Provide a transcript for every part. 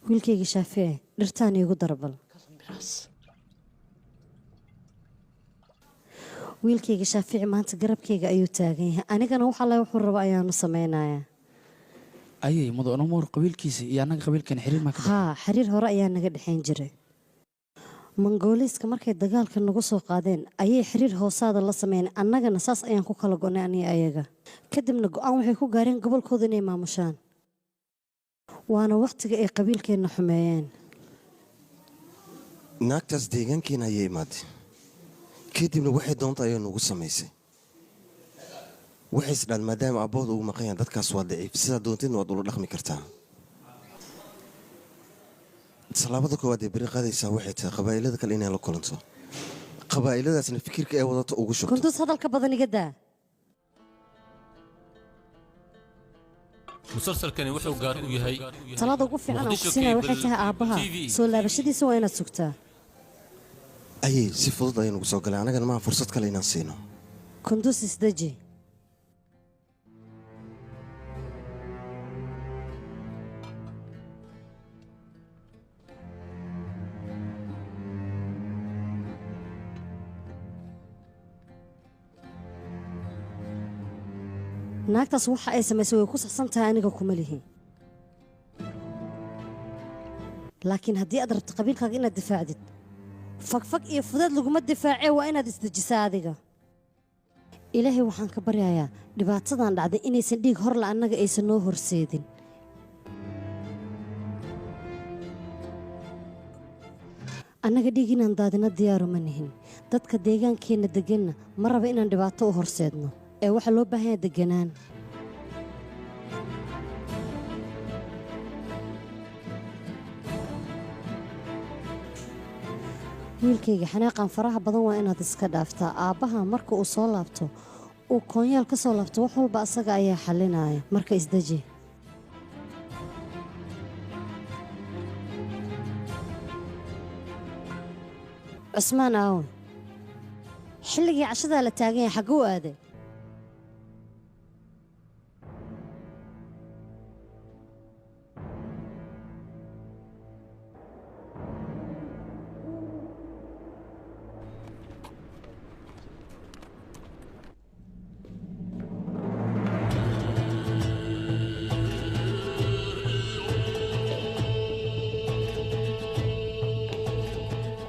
Wiilkayga Shaafici, dhirtaan iigu darbal. Wiilkayga Shaafici maanta garabkayga ayuu taagan yahay, anigana wax alle wuxuu rabo ayaanu samaynayaa. Ayay mudane Moor qabiilkiisa iyo annaga qabiilkan xiriir maa ka? Haa, xiriir hore ayaa naga dhexayn jiray. Mangooliiska markay dagaalka nagu soo qaadeen ayay xiriir hoosaada la sameeyeen, annagana saas ayaan ku kala go'nay aniga ayaga. Kadibna go'aan waxay ku gaareen gobolkooda inay maamushaan, waana wakhtiga ay qabiilkeenna xumeeyeen. Naagtaas deegaankeena ayay imaaday, kadibna waxay doonta ayaa nugu samaysay. Waxay isdhaan maadaama aabbahood ugu maqan yahan, dadkaas waa daciif, sidaa doontidna waad ula dhaqmi kartaa. Tallaabada koowaad ee beri qaadaysaa waxay tahay qabaa'ilada kale inay la kulanto, qabaa'iladaasna fikirka ay wadato ugu shubto. Kuntus, hadalka badan iga daa. Musalsalkani wuxuu gaar u yahay Talada ugu fiican aan ku Muqdisho siinaya waxay Cable tahay aabbaha TV. soo laabashadiisa waa inaad sugtaa. Ayay si fudud ayay nugu soo galeen, annagana maaha fursad kale inaan siino. Kundus, isdeji. Naagtaas waxa ay samaysay way ku saxsan tahay, aniga kuma lihi, laakiin haddii aad rabto qabiilkaaga inaad difaacdid, fagfag iyo fudeed laguma difaacee, waa inaad isdejisaa adiga. Ilaahay waxaan ka baryayaa dhibaatadan dhacday inaysan dhiig horla annaga aysan noo horseedin. Annaga dhiig inaan daadina diyaaru ma nihin. Dadka deegaankeenna deganna ma raba inaan dhibaato u horseedno, ee waxaa loo baahan yahay deganaan. Wiilkayga, xanaaqan faraha badan waa inaad iska dhaaftaa. Aabbaha marka uu soo laabto, uu koonyaal ka soo laabto, wax walba asaga ayaa xalinaya. Marka isdeji. Cusmaan aawe? Xilligii cashadaa la taagan yahay, xagguu aaday?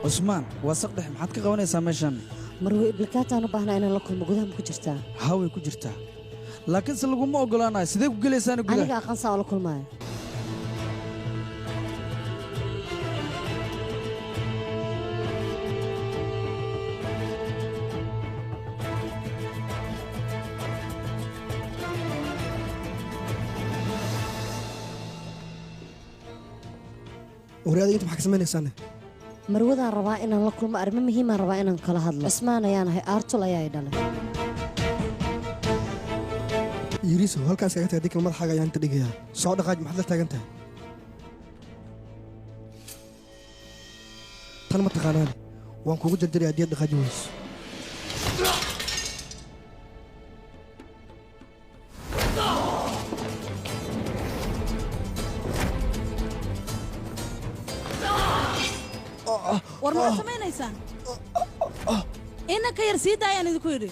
Cusmaan, waa saq dhex, maxaad ka qabanaysaa meeshan? Marwe Iblikaataan u baahnaa inaan la kulmo. Gudaha ma ku jirtaa? Haa, way ku jirtaa, laakiinse laguma oggolaanayo. Sidee ku gelaysaana gudaha? Aniga aqoonsaa oo la kulmaayo. Waryaada, inta maxaa ka samaynaysaane? Marwadaan rabaa inaan la kulmo, arrimo muhiimaan rabaa inaan kala hadlo. Cusmaan ayaan ahay, Aartul ayaa i dhalay. Yiriisow, halkaas kaga tagay dikal madaxaaga ayaan inta dhigayaa. Soo dhaqaaj, maxaad la taagan tahay? Tan ma taqaanaane? Waan kugu jarjaraya haddii aad dhaqaaji weyso. War maxaad samaynaysaan? Inanka yar sii daayaan idinku yidhi.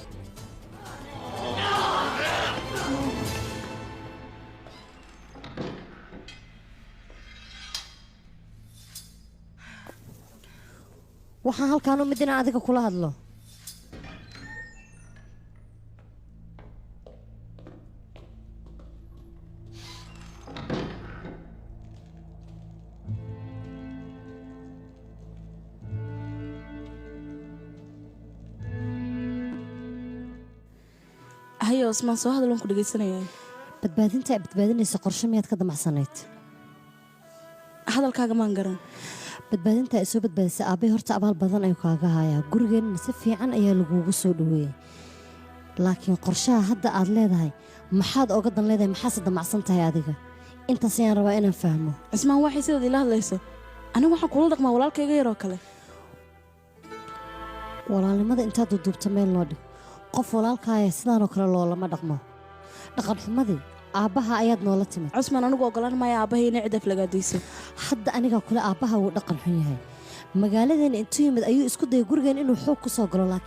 Waxaan halkaan u mid inaan adiga kula hadlo. Hayo Osmaan, soo hadal, waan ku dhegaysanaya. Badbaadinta ay badbaadinaysa qorshe miyaad ka damacsanayd? Hadalkaaga maan garan. Badbaadinta ay soo badbaadisay aabbay horta abaal badan ayuu kaaga hayaa, gurigeennana si fiican ayaa laguugu soo dhoweeyey, laakiin qorshaha hadda aad leedahay maxaad oga dan leedahay? Maxaase damacsan tahay adiga? Intaas ayaan rabaa inaan fahmo. Cismaan, waxay sidaad ila hadlayso, anigu waxaan kula dhaqmaa walaalkayga yaroo kale. Walaalnimada intaad duuduubta meel loo dhig. Qof walaalkaaya sidaanoo kale loolama dhaqmo. Dhaqan xumadii Aabbaha ayaad noola timid. Cusmaan, anigu ogolaan maayo aabbahay inay cid aflagaadayso. Hadda anigaa kule, aabbaha wuu dhaqan xun yahay. Magaaladeena intuu yimid ayuu isku dayay gurigeen inuu xoog ku soo galo, laakiin